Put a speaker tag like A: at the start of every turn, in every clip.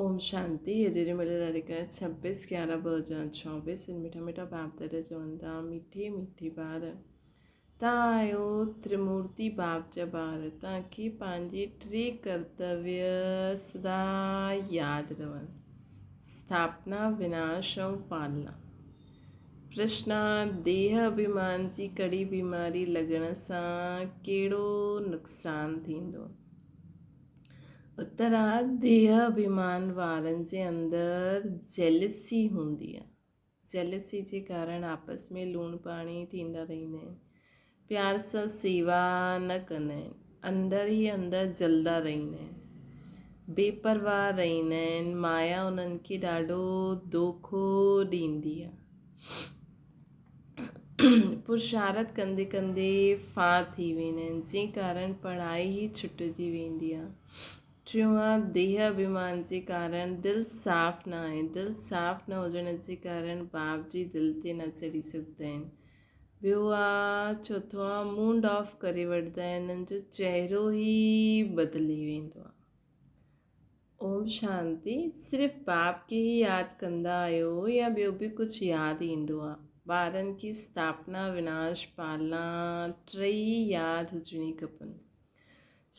A: اوم شانتي اڄ جي مليل تاريخ 26 11 2024 سن مٺا مٺا باپ دادا چون ٿا مٺي مٺي ٻار تان آهيو ترمورتي باپ جا ٻار تان کي پنهنجي ٽي ڪرتويه سدا ياد رهن اسٿاپنا وناش ۽ پالنا پرشنا ديهه اڀيمان جي ڪڙي بيماري لڳڻ سان ڪهڙو نقصان ٿيندو؟ اترا ديهه اڀيمان وارن جي اندر جيلسي هوندي آهي. جيلسي جي ڪارڻ آپس ۾ لوڻ پاڻي ٿيندا رهندا آهن. پيار سان سيوا نه ڪندا آهن. اندر ئي اندر جلدا رهندا آهن. بي پرواهه رهندا آهن. مايا انهن کي ڏاڍو دوکو ڏيندي آهي. پرشارت ڪندي ڪندي ڦاهه ٿي ويندا آهن، جنهن ڪارڻ پڙهائي ئي ڇٽجي ويندي آهي. ٽيون آهي ديهه اڀيمان جي ڪارڻ دل صاف نه آهي. دل صاف نه هجڻ جي ڪارڻ باپ جي دل تي نه چڙهي سگهندا آهن. ٻيو آهي چوٿون آهي مونڊ آف ڪري وٺندا آهن، انهن جو چهرو ئي بدلي ويندو آهي. اوم شانتي صرف باپ کي ئي ياد ڪندا آهيو يا ٻيو به ڪجهه ياد ايندو آ؟ ٻارن کي اسٿاپنا وناش پالنا ٽئي ئي ياد هجڻي کپن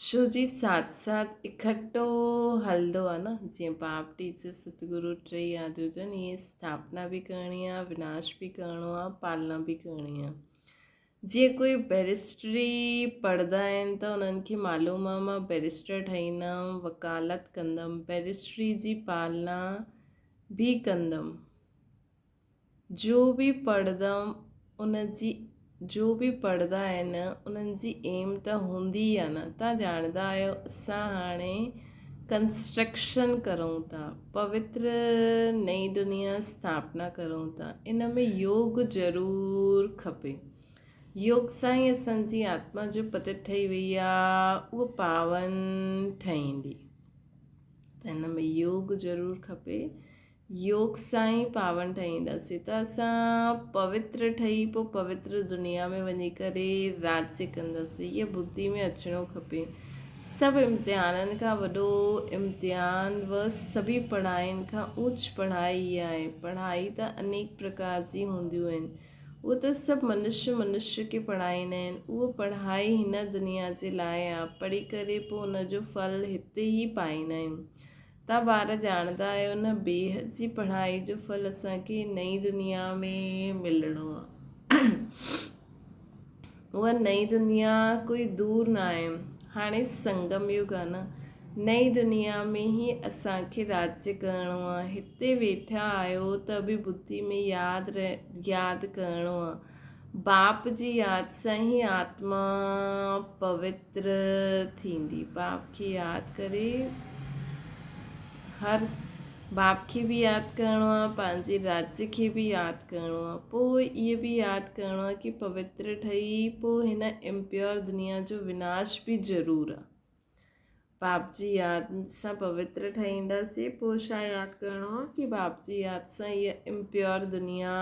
A: ڇو جي ساٿ ساٿ اڪٺو هلندو آ نه جيئن باپ ٽيچر ستگرو ٽئي ياد هجن ائين اسٿاپنا به ڪرڻي آ وناش به ڪرڻو آ پالنا به ڪرڻي آ. جيئن ڪوئي بئريسٽري پڙهندا آهن ته انهن کي معلوم آهي مان بئريسٽر ٺهيندم، وڪالت ڪندم، بئريسٽري جي پالنا به ڪندم. جو به پڙهندم ان جي جو به پڙهندا آهن انهن جي ايم ته هوندي ئي آهي نه. توهان ڄاڻندا آهيو اسان هاڻي ڪنسٽرڪشن ڪرون ٿا، پوتر نئين دنيا اسٿاپنا ڪرون ٿا، ان ۾ يوگ ضرور کپي. يوگ سان ئي اسان جي آتما جو پتت ٺهي وئي آ، اهو پاون ٺهيندي. ته ان ۾ يوگ ضرور کپي. يوگ سان ئي پاون ٺهينداسين ته اسان پوتر ٺهي پوء پوتر دنيا ۾ وڃي ڪري راڄ ڪنداسين. هيء ٻڌي ۾ اچڻو کپي. سڀ امتحانن کان وڏو امتحان و سڀي پڙهائين کان اوچ پڙهائي اها آهي. پڙهائي ته انيڪ پرڪار جي هونديون آهن. اهو ته سڀ منشيه منشيه کي پڙهائيندا آهن. اهو پڙهائي هن دنيا جي لاء آهي. پڙهي ڪري پوء ان جو ڦل هتي ئي پائيندا آهيون. توهان ٻار ڄاڻندا آهيو نه بيحد جي پڙهائي جو ڦل اسان کي نئين دنيا ۾ ملڻو آهي. اها نئين دنيا ڪوئي دور نه آهي. هاڻي سنگم يگ آهي نه. نئين دنيا ۾ ئي اسان کي راڄ ڪرڻو آهي. هتي ويٺا آهيو ته به ٻڌي ۾ ياد ياد ڪرڻو آهي. باپ جي ياد سان ئي آتما پوتر ٿيندي. باپ کي ياد ڪري هر باپ کي به ياد ڪرڻو آهي، پنهنجي راڄ کي به ياد ڪرڻو آهي. پوء اهو به ياد ڪرڻو آهي ڪي پوتر ٺهي پوء هن امپيور دنيا جو وناش به ضرور آهي. باپ جي ياد سان پوتر ٺهينداسين، پوء ڇا ياد ڪرڻو آهي ڪي باپ جي ياد سان هيء امپيور دنيا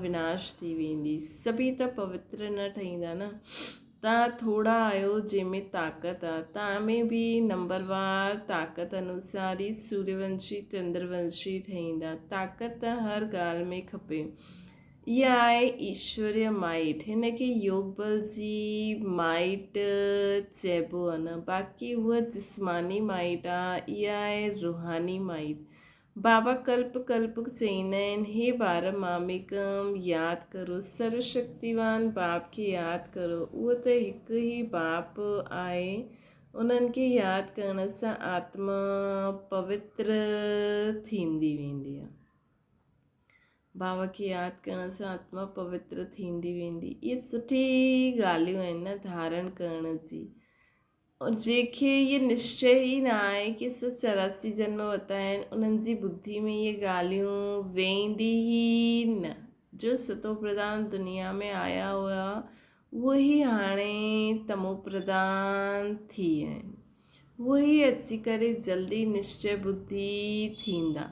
A: وناش ٿي ويندي. سڀئي ته پوتر نه ٺهيندا نه. توهان ٿورا آهيو جنهن ۾ طاقت آهي. توهان ۾ به نمبروار طاقت انوسار ئي سوريونشي چندرونشي ٺهيندا. طاقت ته هر ڳالهه ۾ کپي. اها آهي ايشوريه مائٽ. هن کي يوگ بل جي مائٽ چئبو آهي نه. باقي هوء جسماني مائٽ آهي، اها آهي روحاني مائٽ. بابا ڪلپ ڪلپ چئيندا آهن، هي ٻار ماميڪم ياد ڪرو، سرو شڪتيوان باپ کي ياد ڪرو، اهو ته هڪ ئي باپ آهي، انهن کي ياد ڪرڻ سان آتما پوتر ٿيندي ويندي آهي. بابا کي ياد ڪرڻ سان آتما پوتر ٿيندي ويندي. اهي سٺي ڳالهيون آهن نه ڌارڻ ڪرڻ جي. اور جنهن کي اهي نشچي ئي نه آهي ڪي اسان 84 جنم ورتا آهن انهن جي ٻڌي ۾ اهي ڳالهيون ويندي ئي نه. جو ستو پرڌان دنيا ۾ آيا هئا اهي ئي هاڻي تمو پرڌان ٿي آهن. اهي ئي اچي ڪري جلدي نشچي ٻڌي ٿيندا.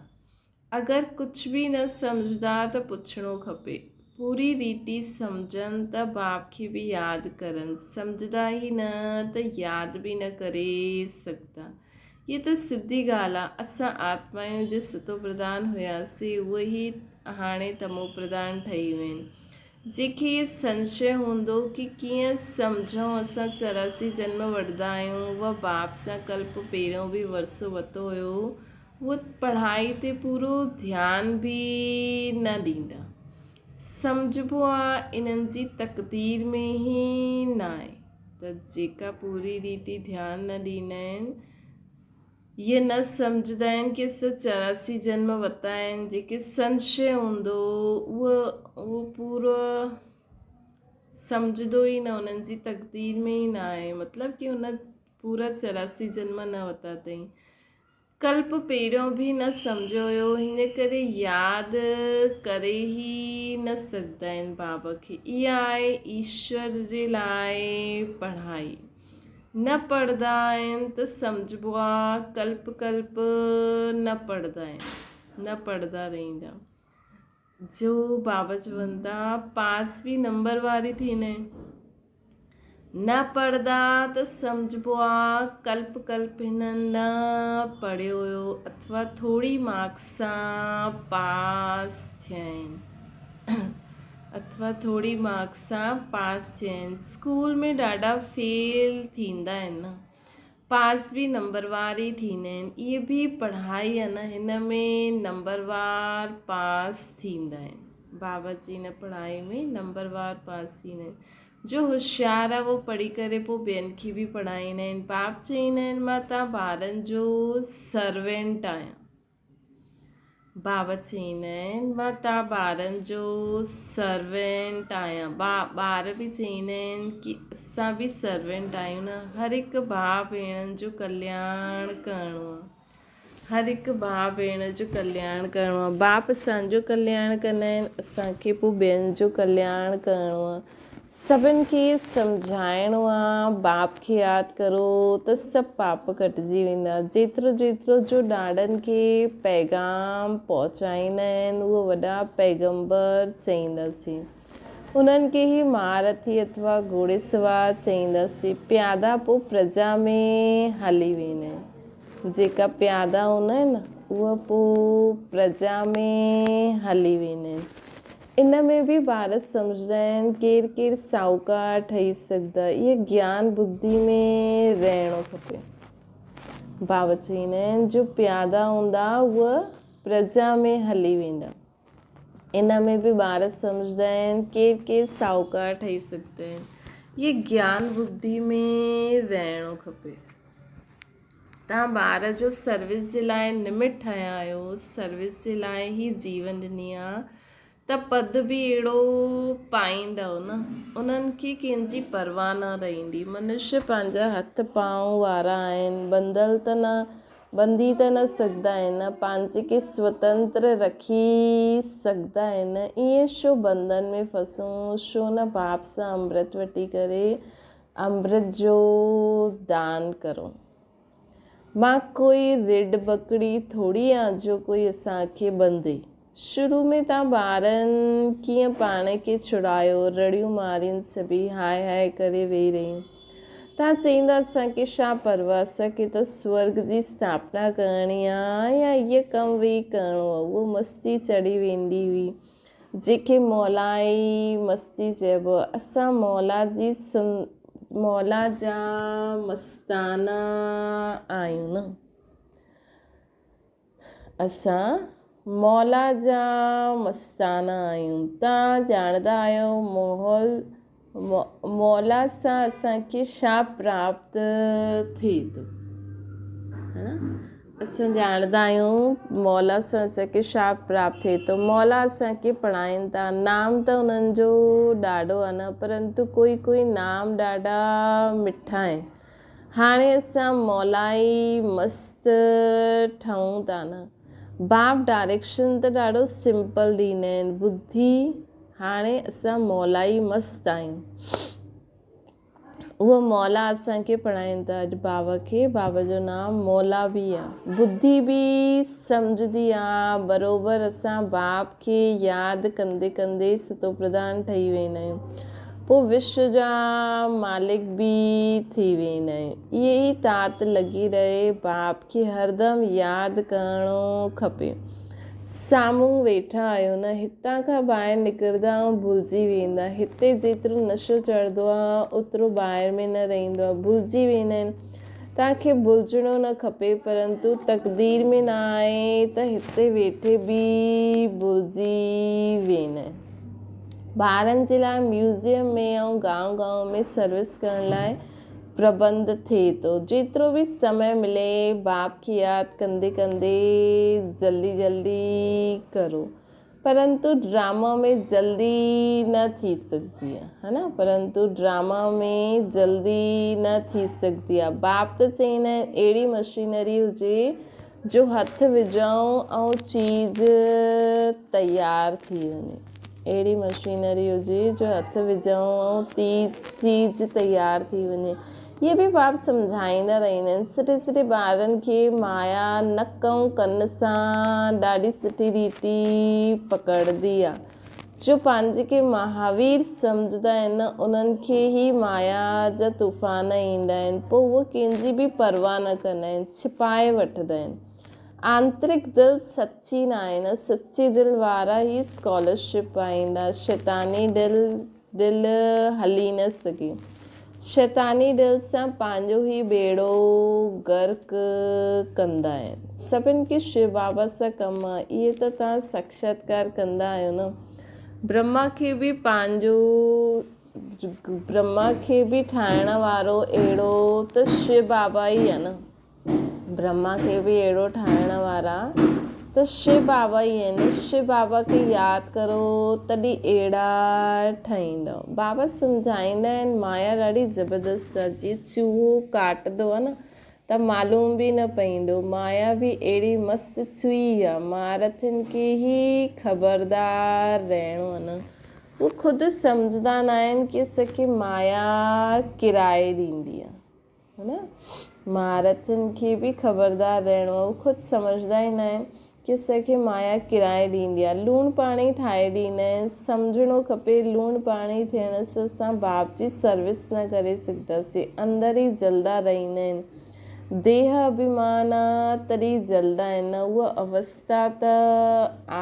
A: اگر ڪجهه به نه سمجهندا ته پڇڻو کپي. پوري ريتي سمجهن ته باپ کي به ياد ڪرن. سمجهندا ئي نه ته ياد به نه ڪري سگهندا. هيء ته سڌي ڳالهه آ، اسان آتمائون جي ستوپرڌان هياسين، اهي ئي هاڻي تموپرڌان ٺهي ويا آهن. جنهن کي هيء سنشي هوندو ڪي ڪيئن سمجهون اسان 84 جنم وٺندا آهيون، اها باپ سان ڪلپ پهريون به ورثو ورتو هيو، اهو پڙهائي تي پورو ڌيان به نه ڏيندا. سمجهبو آ انهن جي تقدير ۾ ئي ناهي. ته جيڪا پوري ريتي ڌيان نه ڏيندا آهن، اهي نه سمجهندا آهن ڪي اسان 84 جنم ورتا آهن، جيڪي سنشي هوندو اهو اهو پورو سمجهندو ئي نه، انهن جي تقدير ۾ ئي نه آهي، مطلب ڪي ان پورا 84 جنم نه ورتا اٿئي. ڪلپ پهريون به نه سمجهيو هيو، هن ڪري ياد ڪري ئي نه سگهندا آهن بابا کي. اها آهي ايشور جي لاء پڙهائي. نه پڙهندا آهن ته سمجهبو آ ڪلپ ڪلپ نه پڙهندا آهن، نه پڙهندا رهندا. جو بابا چون ٿا پاس به نمبر واري ٿيندا آهن. نه پڙهندا ته سمجهبو آ ڪلپ ڪلپ هنن نه پڙهيو هيو اٿوا ٿوري مارڪس سان پاس ٿيا آهن اٿوا ٿوري مارڪس سان پاس ٿيا آهن. اسڪول ۾ ڏاڍا فيل ٿيندا آهن نه پاس به نمبروار ئي ٿيندا آهن. اهي به پڙهائي آهي نه هن ۾ نمبروار پاس ٿيندا آهن. بابا جي هن پڙهائي ۾ نمبروار پاس ٿيندا آهن. جو هوشيار آهي اهو پڙهي ڪري پوء ٻين کي به پڙهائيندا آهن. باپ چئيندا آهن مان توهان ٻارن جو سرونٽ آهيان. بابا چئيندا آهن مان توهان ٻارن جو سرونٽ آهيان. ٻار به چئيندا آهن ڪي اسان به سرونٽ آهيون نه. هر هڪ ڀاء ڀيڻن جو ڪلياڻ ڪرڻو آهي. هر هڪ ڀاء ڀيڻ جو ڪلياڻ ڪرڻو آهي. باپ اسان جو ڪلياڻ ڪندا آهن، اسان کي پوء ٻين جو ڪلياڻ ڪرڻو آهي. سڀن کي سمجهائڻو آ، باپ کي ياد ڪرو ته سڀ پاپ ڪٽجي ويندا. جيترو جيترو جو ڏاڏن کي پيغام پهچائيندا آهن اهو وڏا پيغمبر چئينداسين. انهن کي ئي مهارٿي اٿوا گهوڙيسوار چئينداسين. پيادا پوء پرجا ۾ هلي ويندا آهن. جيڪا پيادا هوندا آهن نه اهي پوء پرجا ۾ هلي ويندا آهن. ان ۾ به ٻار سمجهندا آهن ڪير ڪير ساهوڪار ٺهي سگهندا. اهي گيان ٻڌي ۾ رهڻو کپي. بابا چوندا آهن جو پيادا هوندا اهي پرجا ۾ هلي ويندا. ان ۾ به ٻار سمجهندا آهن ڪير ڪير ساهوڪار ٺهي سگهندا آهن. اهي گيان ٻڌي ۾ رهڻو کپي. توهان ٻار جو سروس جي لاء نمت ٺاهيا آهيو، سروس جي لاء ئي جيون ڏني آ ته پد به اهڙو پائيندؤ نه. انهن کي ڪنهن جي پرواهه نه رهندي. منشيه پنهنجا هٿ پانء وارا آهن، ٻنڌل ته نه ٻنڌي ته نه سگهندا آهن، پنهنجي کي سوتنتر رکي سگهندا آهن، ائين ڇو بنڌن ۾ ڦسون، ڇو نه باپ سان امرت وٺي ڪري امرت جو دان ڪرو. مان ڪوئي رڍ ٻڪڙي ٿوري آن جو ڪوئي اسان کي ٻنڌي. شروع ۾ تان ٻارن ڪيئن پاڻ کي ڇڙايو، رڙيون مارين سڀيئي هاء هاء ڪري ويهي رهيون. تان چئيندا اسان کي ڇا پرواهه، اسان کي ته سورڳ جي اسٿاپنا ڪرڻي آ يا هيء ڪم ويهي ڪرڻو آ. اهو مستي چڙهي ويندي هئي. جنهن کي مولائي مستي چئبو آهي. اسان مولا جي مولا جا مستانا آهيون نه. اسان مولا جا مستانا آهيون. توهان ڄاڻندا آهيو ماحول مولا سان اسان کي ڇا پراپت ٿئي ٿو. اسان ڄاڻندا آهيون مولا سان اسان کي ڇا پراپت ٿئي ٿو. مولا اسان کي پڙهائين ٿا. نام ته انهن جو ڏاڍو آهي نه پرنتو ڪوئي ڪوئي نام ڏاڍا مٺا آهن. هاڻي اسان مولائي مست ٺهون ٿا نه. باپ ڊائريڪشن ته ڏاڍو سمپل ڏيندا آهن. ٻڌي هاڻي اسان مولائي مست آهيون. اهو مولا اسان کي پڙهائين ٿا. اڄ بابا کي بابا جو نام مولا به آ. ٻڌي به سمجهندي آ. بروبر اسان باپ کي ياد ڪندي ڪندي ستوپرڌان ٺهي ويندا آهيون. پوء وشو جا مالڪ به ٿي ويندا آهيون. اهي ئي تات لڳي رهي باپ کي هردم ياد ڪرڻو کپي. سامهون ويٺا آهيو نه، هتان کان ٻاهر نڪرندا ۽ ڀلجي ويندا. هتي جيترو نشو چڙهندو آهي، اوترو ٻاهر ۾ نه رهندو آهي. ڀلجي ويندا آهن. توهان کي ڀلجڻو نه کپي، پرنتو تقدير ۾ نه آهي ته هتي ويٺي به ڀلجي ويندا آهن. ٻارن جي لاء ميوزيم ۾ ۽ گائون گائون ۾ سروس ڪرڻ لاء پربنڌ ٿئي ٿو. جيترو به سمي ملي باپ کي ياد ڪندي ڪندي جلدي جلدي ڪرو. پرنتو ڊراما ۾ جلدي نه ٿي سگهندي آ ها نه پرنتو ڊراما ۾ جلدي نه ٿي سگهندي آ باپ ته چئيندا آهن اهڙي مشينري هجي جو هٿ وجهون ۽ چيز تيار ٿي وڃي اهڙي مشينري هجي جو هٿ وجهون ۽ چيز تيار ٿي وڃي اهي به باب سمجهائيندا رهندا آهن. سٺي سٺي ٻارن کي مايا نڪ ۽ ڪن سان ڏاڍي سٺي ريتي پڪڙندي آ. جو پنهنجي کي مهاوير سمجهندا آهن انهن کي ئي مايا جا طوفان ايندا آهن پوء اهي ڪنهن جي به پرواهه نه ڪندا آهن ڇپائي وٺندا آهن. آنترڪ دل سچي ناهي نه سچي دل وارا ئي اسڪالرشپ پائيندا شيطاني دل دل هلي نه سگهي. شيطاني دل سان پنهنجو هي ٻيڙو غرق ڪندا آهن. سڀن کي شو بابا سان ڪم آهي. اهي ته توهان ساکشاتڪار ڪندا آهيو نه. برهما کي به پنهنجو برهما کي به ٺاهڻ وارو اهڙو ته شو بابا ئي آهي نه. برهما کي به اهڙو ٺاهڻ وارا ته شو بابا ئي آهن. شو بابا کي ياد ڪرو تڏهن اهڙا ٺهيندؤ. بابا سمجهائيندا آهن مايا ڏاڍي زبردست آهي جيئن چوهو ڪاٽندو آهي نه ته معلوم به نه پئيندو. مايا به اهڙي مست چوهي آهي. مهارٿين کي ئي خبردار رهڻو آهي نه. هو خود سمجهندا ناهن ڪي اسان کي مايا ڪرائي ڏيندي آهي. ها نه مهارٿين کي به خبردار رهڻو آهي هو خود سمجهندا ئي نه آهن ڪي اسان کي مايا ڪرائي ڏيندي آهي لوڻ پاڻي ٺاهي ڏيندا آهن سمجهڻو کپي لوڻ پاڻي ٿيڻ سان اسان باپ جي سروس نه ڪري سگهنداسين اندر ئي جلدا رهندا آهن ديهه اڀيمان آ تڏهن جلدا آهن نه اها اوستا ته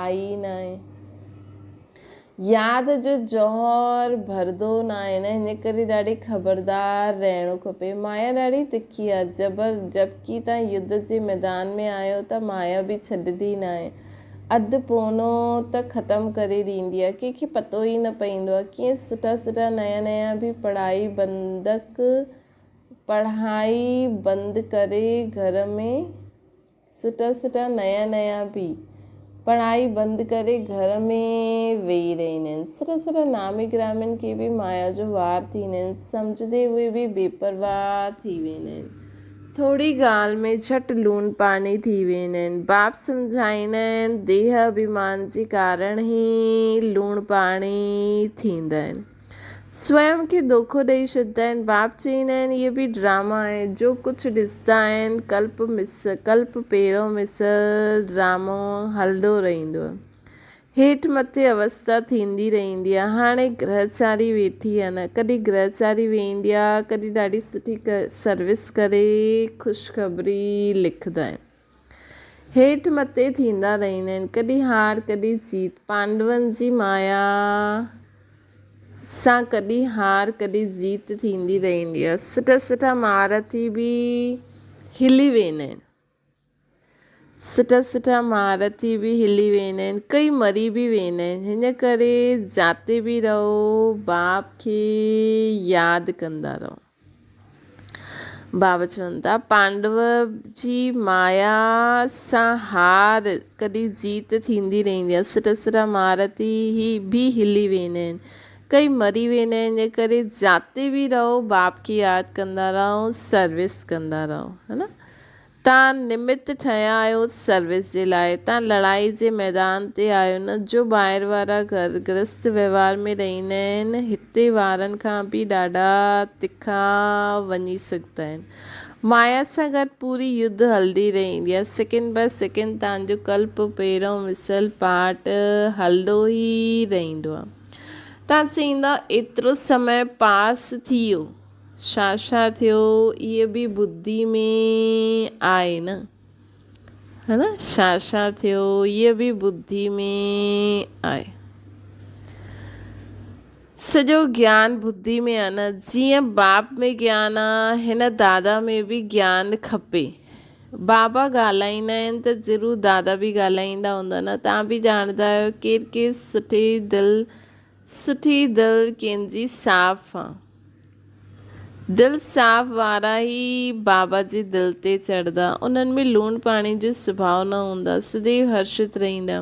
A: آئي ناهي. ياد جو جوهر ڀردو ناهي نه ان ڪري ڏاڍي خبردار رهڻو کپي. مايا ڏاڍي تکي آ. جبر جبڪي تان يڌ جي ميدان ۾ آيو ته مايا به ڇڏندي ناهي. اڌ پونو ته ختم ڪري ڏيندي آ. ڪنهن کي پتو ئي نه پئيندو آ. ڪيئن سٺا سٺا نيا نيا به پڙهائي بندڪ پڙهائي بند ڪري گهر ۾ سٺا سٺا نيا نيا به پڙهائي بند ڪري گهر ۾ ويهي رهندا آهن. سٺا سٺا نامي گرامين کي به مايا جو وار ٿيندا آهن. سمجهندي اهي به بي پرواهه ٿي ويندا آهن. ٿوري ڳالهه ۾ جهٽ لوڻ پاڻي ٿي ويندا آهن. باپ سمجهائيندا آهن ديهه اڀيمان جي ڪارڻ ئي لوڻ پاڻي ٿيندا آهن. سويم کي دوکو ڏئي ڇڏيندا آهن. باپ چئيندا آهن اهي به ڊراما آهي جو ڪجهه ڏسندا آهن ڪلپ مس ڪلپ پهريون مثل ڊرامو هلندو رهندو آهي. هيٺ مٿي اوستا ٿيندي رهندي آهي. هاڻي گرهچاري ويٺي آهي نه ڪڏهن گرهچاري ويهندي آهي ڪڏهن ڏاڍي سٺي سروس ڪري خوشخبري لکندا آهن. هيٺ مٿي ٿيندا رهندا آهن. ڪڏهن هار ڪڏهن جيت. پانڊون جي مايا سان ڪڏهن هار ڪڏهن جيت ٿيندي رهندي آهي. سٺا سٺا مهارٿي به هلي ويندا آهن. سٺا سٺا مهارٿي به هلي ويندا آهن. ڪئي مري به ويندا آهن. هن ڪري جاتي به رهو باپ کي ياد ڪندا رهو. بابا چون ٿا، پانڊو جي مايا سان هار ڪڏهن جيت ٿيندي رهندي آهي. سٺا سٺا مهارٿي هي به هلي ويندا آهن. ڪئي مري ويندا آهن ان ڪري جاتي به رهو باپ کي ياد ڪندا رهو سروس ڪندا رهو ها نه. تان نمت ٺهيا آهيو سروس جي لاء، تان لڙائي جي ميدان تي آهيو نه، جو ٻاهر وارا گهر گرهست وهنوار ۾ رهندا آهن، هتي وارن کان به ڏاڍا تکا وڃي سگهندا آهن. مايا سان گڏ پوري يڌ هلندي رهندي آهي، سيڪنڊ باء سيڪنڊ تان جو ڪلپ پهريون مثل پارٽ هلندو ئي رهندو آهي. توهان چئيندا ايترو سمي پاس ٿي ويو، ڇا ڇا ٿيو اهي به ٻڌي ۾ آهي نه؟ ها نه ڇا ڇا ٿيو اهي به ٻڌي ۾ آهي. سڄو گيان ٻڌي ۾ آهي نه، جيئن باپ ۾ گيان آ هن دادا ۾ به گيان کپي. بابا ڳالهائيندا آهن ته ضرور دادا به ڳالهائيندا هوندا نه توهان به ڄاڻندا آهيو ڪير ڪير سٺي دل سٺي دل ڪنهن جي صاف آ دل صاف وارا ئي بابا جي دل تي چڙهندا انهن ۾ لوڻ پاڻي جو سڀاء نه هوندا سديو هرشت رهندا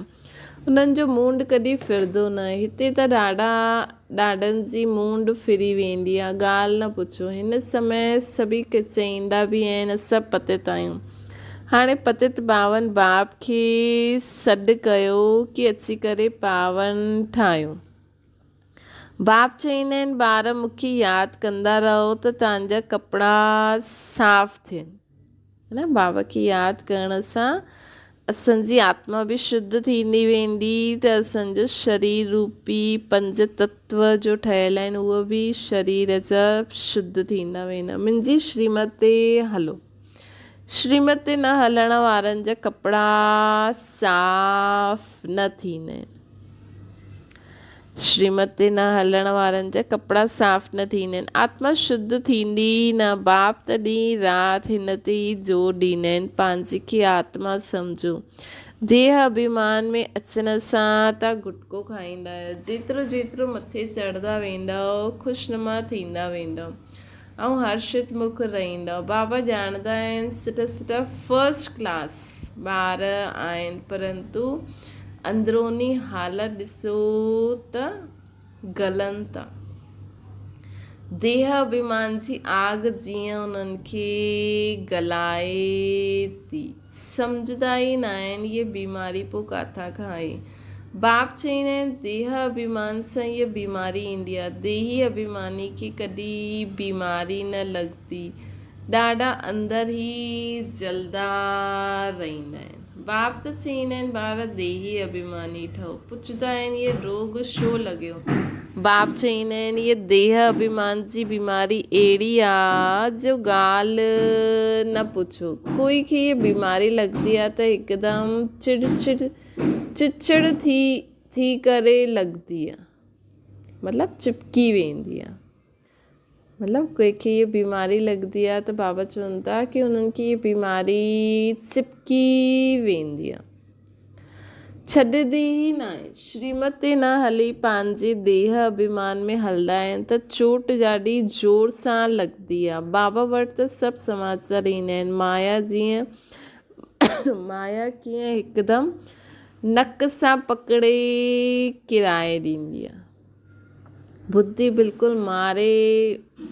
A: انهن جو مونڊ ڪڏهن ڦرندو نه. هتي ته ڏاڏا ڏاڏن جي مونڊ ڦري ويندي آ. ڳالهه نه پڇو. هن سمي سڀئي چئيندا به آهن اسان پتت آهيون. هاڻي پتت پاون باپ کي سڏ ڪيو ڪي اچي ڪري پاون ٺاهيو. باپ چئيندا آهن ٻار مون کي ياد ڪندا رهو ته توهان جا ڪپڙا صاف ٿين. نه بابا کي ياد ڪرڻ سان اسان جي آتما به شڌ ٿيندي ويندي ته اسان جو شرير روپي پنج تتو جو ٺهيل آهن اهو به شرير جا شڌ ٿيندا ويندا. منهنجي شريمت تي هلو. شريمت تي نه هلڻ وارن جا ڪپڙا صاف نه ٿيندا آهن. شريمت تي نه هلڻ وارن جا ڪپڙا صاف نه ٿيندا آهن. آتما شڌ ٿيندي ئي نه. باپ ته ڏينهن رات هن تي ئي زور ڏيندا آهن. پنهنجي کي آتما سمجهو. ديهه اڀيمان ۾ اچڻ سان تان گٽڪو کائيندا آهيو. جيترو جيترو مٿي چڙهندا ويندؤ، خوشنما ٿيندا ويندؤ ۽ هرشت مک رهندؤ. بابا ڄاڻندا آهن سٺا سٺا فرسٽ ڪلاس ٻار آهن پرنتو اندروني حالت ڏسو ته گلن ٿا. ديهه اڀيمان جي آگ جيئن انهن کي گلائي ٿي. سمجهندا ئي ناهن هيء بيماري پوء ڪاٿان کان آئي. باپ چئيندا آهن ديهه اڀيمان سان هيء بيماري ايندي آهي. ديهي اڀيماني کي ڪڏهن بيماري نه لڳندي. ڏاڍا اندر ئي جلدا رهندا آهن. باپ ته چئيندا آهن ٻار ديهي اڀيماني ٺهو. پڇندا آهن هيء روڳ ڇو لڳيو؟ باپ چئيندا آهن هيء ديهه اڀيمان جي بيماري اهڙي آ جو ڳالهه نه پڇو. ڪوئي کي هيء بيماري لڳندي آ ته هڪدم چڙ چڙ چچڙ ٿي ٿي ڪري لڳندي آ مطلب چپڪي ويندي آ. مطلب ڪنهن کي هيء بيماري لڳندي آ ته بابا چون ٿا ڪي انهن کي هيء بيماري چپڪي ويندي آ. ڇڏندي ئي ناهي. شريمت تي نه هلي پنهنجي ديهه اڀيمان ۾ هلندا آهن ته چوٽ ڏاڍي زور سان لڳندي آ. بابا وٽ ته سڀ سماچار ايندا آهن. مايا جيئن مايا ڪيئن هڪدم نڪ سان پڪڙي ڪيرائي ڏيندي آ. ٻڌي بلڪل ماري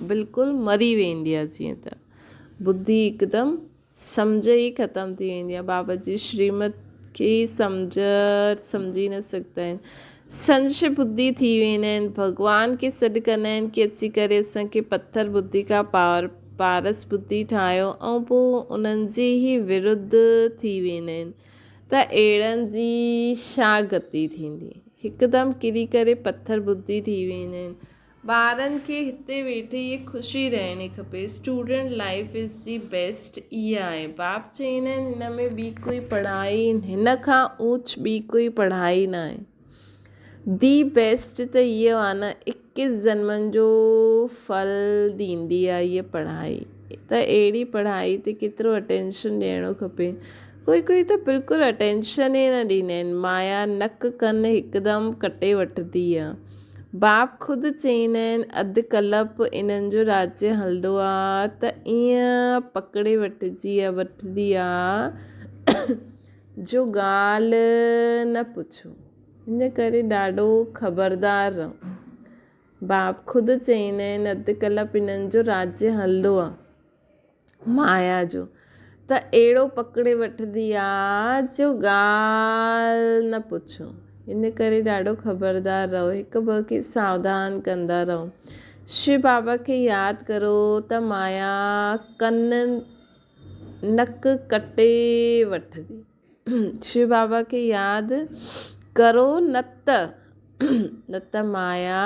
A: بلڪل مري ويندي آ جيئن ته ٻڌي هڪدم سمجهه ئي ختم ٿي ويندي آ بابا جي شريمت کي ئي سمجهه سمجهي نه سگهندا آهن سنش ٻڌي ٿي ويندا آهن ڀڳوان کي سڏ ڪندا آهن ڪي اچي ڪري اسان کي پٿر ٻڌي کان پار پارس ٻڌي ٺاهيو ۽ پوء انهن جي ئي ورڌ ٿي ويندا آهن ته اهڙن جي ڇا گتي ٿيندي؟ هڪدم ڪري ڪري پٿر ٻڌي ٿي ويندا آهن. ٻارن کي هتي ويٺي هيء خوشي رهڻي کپي. Student life is the best اها آهي. باپ چئيندا آهن هن ۾ ٻي ڪوئي پڙهائي هن کان اوچ ٻي ڪوئي پڙهائي ناهي. The best ته اهو آهي نه اڪيس جنمن جو ڦل ڏيندي آهي هيء پڙهائي ته اهڙي پڙهائي تي ڪيترو اٽينشن ڏيڻو کپي ڪوئي ڪوئي ته بلڪل اٽينشن ئي نه ڏيندا آهن مايا نڪ ڪن هڪدم ڪٽي وٺندي آهي باپ خود چئيندا آهن اڌ ڪلپ انهن جو راجيه هلندو آهي ته ائين پڪڙي وٺجي وٺندي آهي جو ڳالهه نه پڇو. ان ڪري ڏاڍو خبردار رهو. باپ خود چئيندا آهن اڌ ڪلپ انهن جو راجيه هلندو آ مايا جو ته اهڙو پڪڙي وٺندي آ جو ڳالهه نه پڇو. ان ڪري ڏاڍو خبردار رهو. هڪ ٻه کي ساوڌان ڪندا رهو. شو بابا کي ياد ڪرو ته مايا ڪن نڪ ڪٽي وٺندي. شو بابا کي ياد ڪرو نه ته. نه ته مايا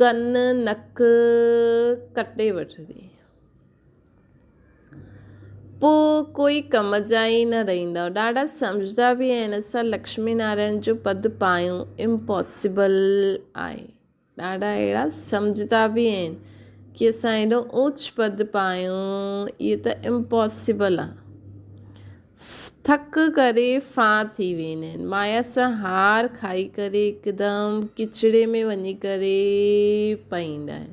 A: ڪن نڪ ڪٽي وٺندي. پوء ڪوئي ڪم جا ئي نه رهندا. ڏاڍا سمجهندا به آهن اسان لڪشمي نارائڻ جو پد پايون امپاسيبل آهي. ڏاڍا اهڙا سمجهندا به آهن ڪي اسان ايڏو اوچ پد پايون اهو ته امپاسيبل آهي. ٿڪ ڪري ڦان ٿي ويندا آهن. مايا سان هار کائي ڪري هڪدم ڪچڙي ۾ وڃي ڪري پئيندا آهن.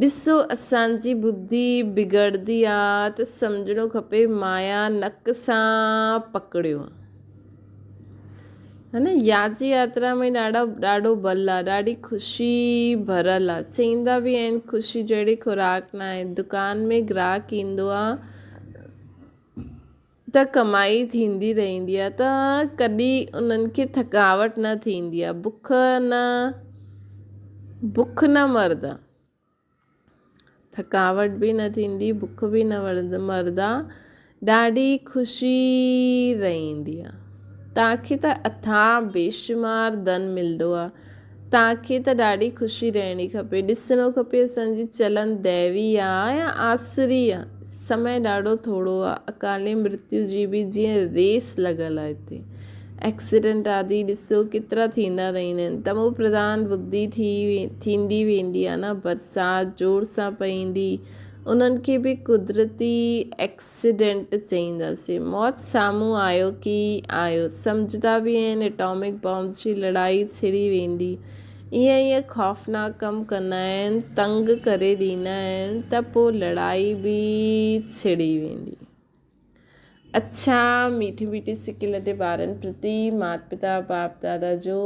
A: ڏسو اسان جي ٻڌي بگڙدي آ ته سمجهڻو کپي مايا نڪ سان پڪڙيو آ. ها نه ياد جي ياترا ۾ ڏاڍا ڏاڍو بل آ ڏاڍي خوشي ڀرل آ. چئيندا به آهن خوشي جهڙي خوراڪ ناهي. دڪان ۾ گراهڪ ايندو آ ته ڪمائي ٿيندي رهندي آ ته ڪڏهن انهن کي ٿڪاوٽ نه ٿيندي آ بک نه بک نه مردا ٿڪاوٽ به نه ٿيندي بک به نه مردا ڏاڍي خوشي رهندي آ توهان کي ته اٿاهه بيشمار ڌن ملندو آ توهان کي ته ڏاڍي خوشي رهڻي کپي. ڏسڻو کپي اسان جي چلن ديوي آ يا آسري آ. سمي ڏاڍو ٿورو آ. اڪالي مرتيو جي به جيئن ريس لڳل آ هتي. ايڪسيڊنٽ آدي ڏسو ڪيترا ٿيندا رهندا آهن. تمو پرڌان ٻڌي ٿي ٿيندي ويندي آ نه. برسات زور سان پئيندي انهن کي به قدرتي ايڪسيڊنٽ چئينداسين. موت سامهون آيو ڪي آيو. سمجهندا به آهن ايٽامڪ بامب جي لڙائي ڇڙي ويندي. ايئن ايئن خوفناڪ ڪم ڪندا آهن، تنگ ڪري ڏيندا آهن ته پوء لڙائي به ڇڙي ويندي. اڇا ميٺي ميٺي سڪي لڌي ٻارن پرتي مات پتا باپ دادا جو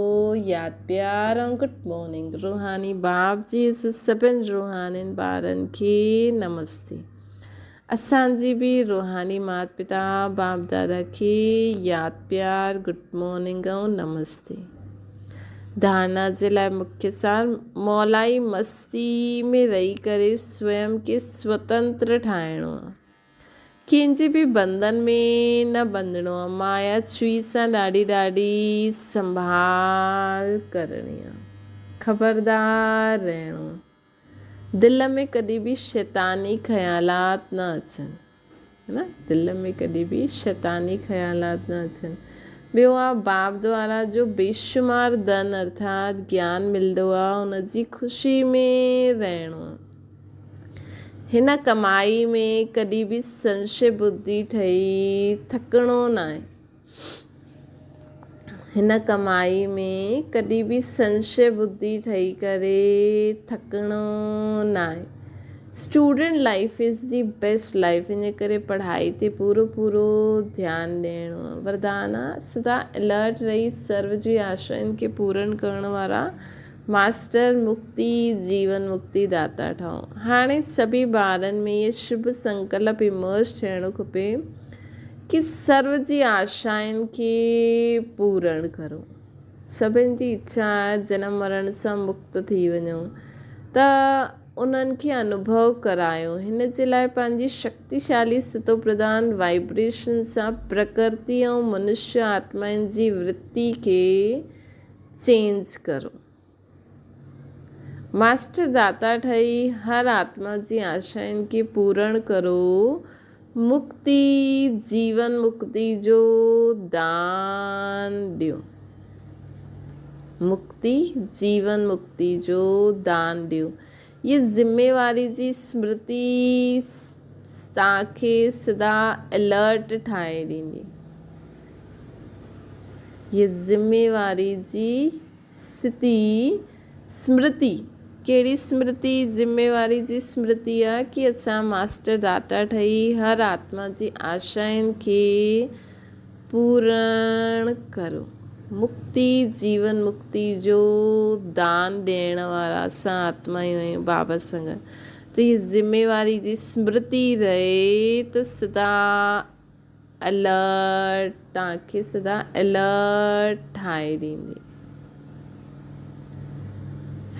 A: ياد پيار ۽ گڊ مارننگ روحاني باپ جي سڀن روحانين ٻارن کي نمستي. اسان جي به روحاني مات پتا باپ دادا کي ياد پيار گڊ مارننگ ۽ نمستي. ڌارنا جي لاء مکيه سار مولائي مستي ۾ رهي ڪري سويم کي سوتنتر ٺاهڻو آ. ڪنهن جي به بنڌن ۾ نه ٻنڌڻو آ. مايا ڇوهي سان ڏاڍي ڏاڍي سنڀال ڪرڻي آ. خبردار رهڻو آ. دل ۾ ڪڏهن به شيطاني خيالات نه اچن ها نه دل ۾ ڪڏهن به شيطاني خيالات نه اچن. ٻيو آ باپ دوارا جو بيشمار ڌن ارٿات گيان ملندو آ ان جي خوشي ۾ رهڻو آ. هن ڪمائي ۾ ڪڏهن به سنشي ٻڌي ٺهي ٿڪڻو ناهي. هن ڪمائي ۾ ڪڏهن به سنشي ٻڌي ٺهي ڪري ٿڪڻو ناهي. Student life is the best life ان ڪري پڙهائي تي پورو پورو ڌيان ڏيڻو آهي. وردان آ سدا الرٽ رهي سرو جي آشائن کي پورن ڪرڻ وارا ماسٽر مڪتي جيون مڪتي داتا ٺهو. هاڻي سڀئي ٻارن ۾ اهي شڀ سنڪلپ امرج ٿيڻو کپي. ڪي سرو جي آشائن کي پورڻ ڪرو. سڀن جي اڇا آهي جنم مرڻ سان مڪت ٿي وڃون ته انهن کي انوڀو ڪرايو. هن جي لاء پنهنجي شڪتيشالي ستوپرڌان وائبريشن سان پرڪرتي ۽ منشيه آتمائن جي ورتي کي چينج ڪرو. ماسٽر داتا ٺهي هر آتما جي آشائن کي پورڻ ڪرو، مڪتي، جيون مڪتي جو دان ڏيو. مڪتي، جيون مڪتي جو دان ڏيو. هيء ذميواري جي سمرتي توهان کي سدا الرٽ ٺاهي ڏيندي. هيء ذميواري جي ستي سمرتي، ڪهڙي سمرتي؟ ذميواري جي سمرتي آ ڪي اسان ماسٽر داتا ٺهي هر آتما جي آشائن کي پورڻ ڪرو. مڪتي، جيون مڪتي جو دان ڏيڻ وارا اسان آتمائون آهيون بابا سان گڏ ته هي ذميواري جي سمرتي رهي ته سدا الرٽ توهان کي سدا الرٽ ٺاهي ڏيندي.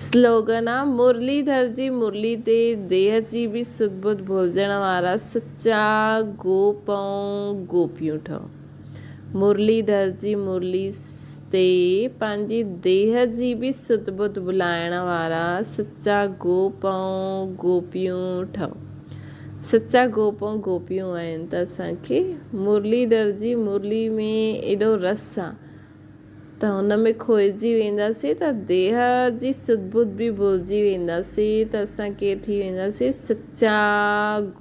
A: سلوگن آ مرليڌر جي مرلي تي ديهه جي به سڌ ٻڌ ڀلجڻ وارا سچا گوپ ۽ گوپيون ٺهو. مرليڌر جي مرلي واسطي پنهنجي ديهه جي به سڌ ٻڌ ڀلائڻ وارا سچا گوپ ۽ گوپيون ٺهو. سچا گوپ ۽ گوپيون آهن ته اسان کي مرليڌر جي مرلي ۾ ايڏو رس آ ته ان ۾ کوئجي وينداسين ته ديهه جي سڌ ٻڌ به ڀلجي وينداسين ته اسان ڪير ٿي وينداسين سچا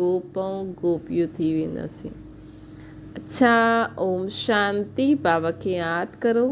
A: گوپ ۽ گوپيون ٿي وينداسين. اڇا اوم شانتي بابا کي ياد ڪرو.